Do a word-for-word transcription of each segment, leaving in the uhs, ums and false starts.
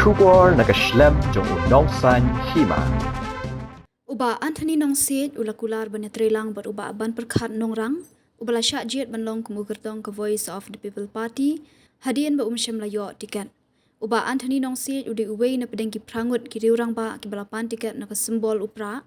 Khubor na ka shlem jong u Nongsaiñ Hima. U Bah Anthony Nongsiej u la kular ban ïatreilang bad u Bah Banpyrkhat Nongrang, uba la shah jied ban long kum u kyrtong ka Voice of the People Party, hadien ba um shym la ïoh tiket. U Bah Anthony Nongsiej u dei uwei na pdeng ki phra ngut ki riew rangbah kiba la pan tiket na ka symbol u prah,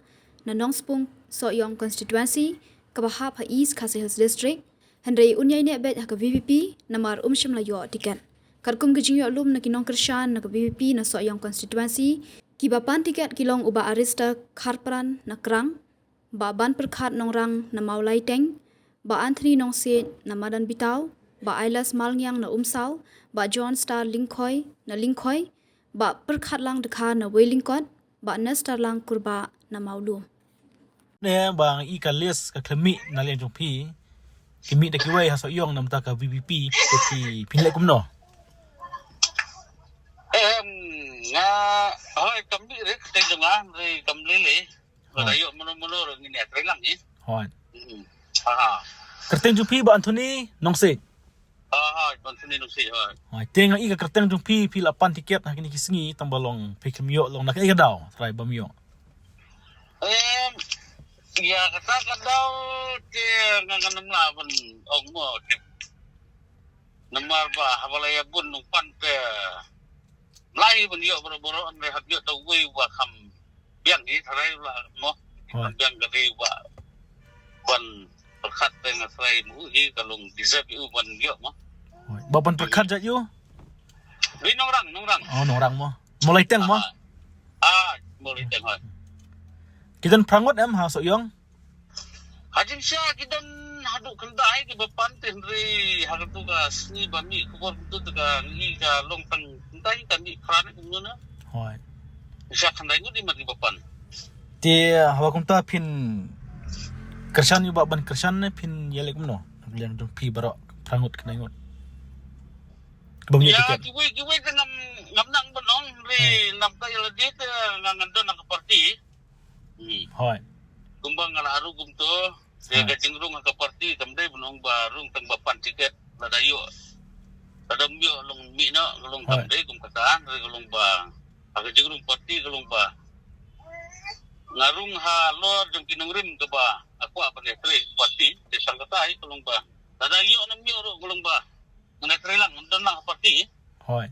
na Nongspung Sohiong Constituency, kaba hap ha East Khasi Hills District, hynrei un ïaineh beit ha ka V P P, namar um shym la ïoh tiket. Katkum ka jingïoh lum na ki nongkyrshan na ka V P P na Sohiong Constituency, kiba pan tiket ki long u Bah Arista Kharpran na Krang, Bah Banpyrkhat Nongrang na Mawlaiteng, Bah Anthony Nongsiej na Madanbitaw, Bah Ailas Malngiang na Umsaw, Bah John Star Lyngkhoi na Lyngkhoi, Bah Pyrkhatlang Dkhar na Weilingkot, Bah Nestarlang Kurbah na Mawlum. Ne ba ngi ka list ka khlem mih na liang jong phi, ki mih da kiwei ha Sohiong namar ka V P P, te phi, phin leh kumno? Em, nga, hoi, kam mih re, te jong nga, re kam lele. Ba da ïoh mano mano ruh ngin ïatreilang hi. Hoi. Hmm. Ha. Kyrteng jong phi Bah Anthony Nongsiej. Ha, ha, Bah Anthony Nongsiej, ha. Hoi, te nga i ka kyrteng jong phi, phi la pan tiket ha kine ki sngi, tang ba long phi khlem ïoh, long na kaei ka daw, trai bym ïoh? Em, ïa kata ka daw te nga ngam lah ban ong mo te. Namar ba haba la ïa bun nongpan te mlai ban ïoh baroh baroh, hynrei hap ïoh da uwei uba kham biang hi, tharai la mo. Hoi. Kham biang ka dei uba ban pyrkhat te nga tharai mo hi ka long deserve u ban ïoh mo. Hoi. Ba ban pyrkhat jait u? Dei Nongrang, Nongrang. Oh, Nongrang mo. Mawlaiteng mo? Ah, ah, Mawlaiteng, hoi. Ki don phra ngut em ha Sohiong? Ha jingshisha ki don haduh khyndai kiba pan te, hynrei ha katu ka sngi ba mih khubor kumtu te ka ngi ka long tang khyndai, ka mih phra ne kumno na. Hoi. Shisha khyndai ngut i mat kiba pan. Te haba kumta phin kyrshan ïa u Bah Banpyrkhat ne phin ïaleh kumno? Liang jong phi baroh phra ngut khyndai ngut. Bym ïoh tiket. Ïa, kiwei, kiwei te ngam, ngam nang ban ong, hynrei namar ka ïa lade te nga ngan don ha ka party. Hmm. Hoi. Kumba nga la rung kumto, te ka jingrung ha ka party kam dei ban ong ba rung tang ba pan tiket, lada ïoh, lada ym ïoh long mih noh, ka long kam dei kum kata, hynrei ka long ba ha ka jingrung party ka long ba nga rung halor jong ki nongrim kaba nga kwah ban ïatrei party, te tang kata hi ka long ba lada ïoh ne ym ïoh ruh ka long ba ngan ïatrei lang, ngan don lang ha party. Hoi.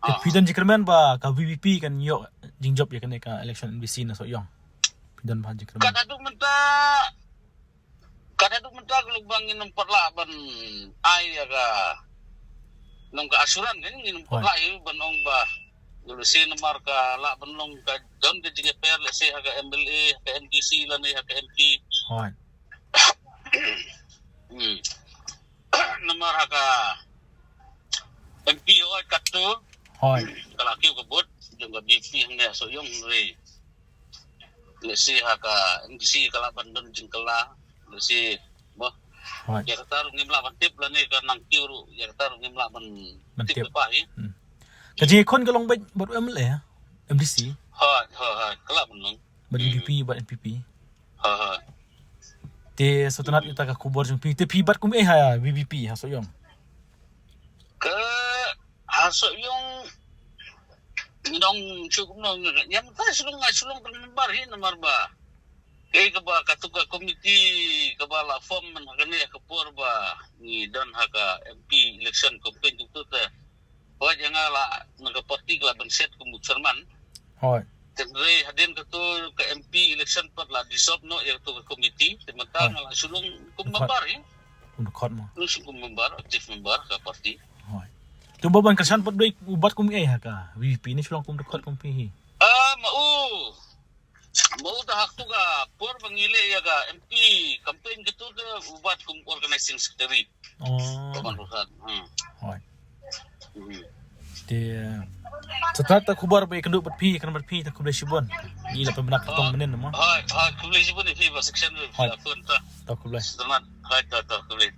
Te phi don jingkyrmen ba ka V P P kan ïoh jingjop ïa kane ka election M D C na Sohiong? Phi don ba jingkyrmen? Kat haduh mynta, kat haduh mynta ka long ba ngin ym pat lah ban ai ïa ka, long ka assurance kan, ngin ym pat lah ïa ban ong ba lehse namar ka lah ban long ka don ka jingïapher lehse ha ka M L A, ha ka M D C lane ha ka M P. Hoi. Hmm. Namar ha ka M P hoi katto. Hoi. Ka la kiew ka vote jong ka V P P hangne Sohiong, hynrei lehse ha ka M D C ka lah ban don jingkylla, lehse mo. Hoi. Ïa kata ruh ngim lah ban tip lane ka nang kiew ruh, ïa kata ruh ngim lah ban tip. Ban tip. Ka jingïakhun ka long beit bad M L A, M D C? Hoi, hoi, hoi, ka lah ban long. Bad V P P, bad N P P. Ha, ha. Te sngewtynnat ïa kata ka khubor jong phi. Te phi bat kum ei ha V P P ha Sohiong? Ka ha Sohiong ngi dang shu kumno, ïa mynta shu long, shu long pynmember hi namar ba kaei kaba katu ka komiti kaba la form man ha kane ka por ba ngi don ha ka M P election campaign tu tu te. Hooid, ïa nga la, na ka party ka la ban set kum u chairman. Hooid. Hynrei hadien katu ka M P election pat la dissolve noh ïa katu ka komiti, te mynta nga la shu long kum member hi. Kum dkhot mo. Nga la shu long kum member, active member ka party. Hooid. Te ba ban kyrshan pat dei u bat kum ei ha ka V P P ne shu long kum dkhot kum phi hi? Ah, ma u. Mo, da ha katu ka por ba ngi leh ïa ka M P campaign katu te u bat kum organizing secretary. Oh. Ka ban ruh. Hmm. Hooid. Hmm. Te sa ta khubor ba ïakynduh bad phi, kynduh bad phi, ta khublei shibun. Ngi la pynbna ka tong mynnin mo. Hooid, hooid, khublei shibun ïa phi ba section. Hooid. Ta khublei. Selamat. Hooid, ta, ta khublei.